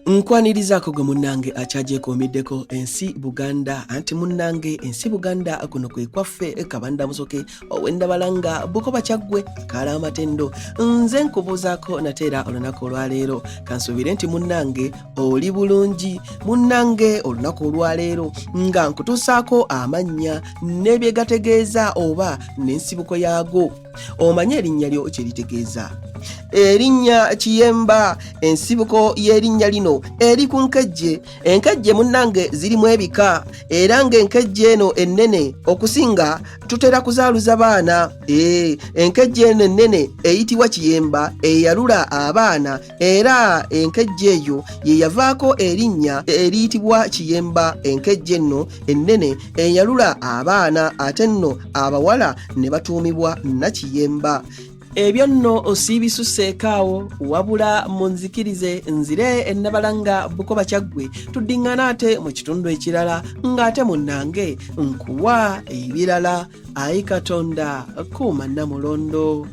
Nkwanirizaako gwe munnange akyagyekuumiddeko ensi Buganda, anti munnange ensi Buganda kuno kwe kwaffe. Kabanda Musoke ow'Endabalanga Bukoba Kyaggwe akaala amatendo, nze nkubuuzaako nate era olunaku olwaleero. Kansuubire nti munnange oli bulungi. Munnange, olunaku olwaleero nga nkutuusaako amannya n'ebyegategeeza oba n'ensibuko yaago. Omanye erinnya lyo kye litegeeza? Erinnya Kiyemba, ensibuko y'erinnya lino eri ku nkejje. Enkejje munnange zirimu ebika, era ng'enkejje eno ennene okusinga tutera kuzaaluza baana. Ee, enkejje eno ennene eyitibwa Kiyemba eyalula abaana, era enkejje eyo ye yavaako erinnya eriyitibwa Kiyemba. Enkejje enno ennene eyalula abaana, ate nno abawala ne batuumibwa Nakiyemba. Ebyo nno siibisuseeko awo, wabula munzikirize nzire Ennabalanga Bukoba Kyaggwe, tuddiŋŋana ate mu kitundu ekirala ng'ate munnange nkuwa ebirala. Ayi Katonda, kuuma Nnamulondo.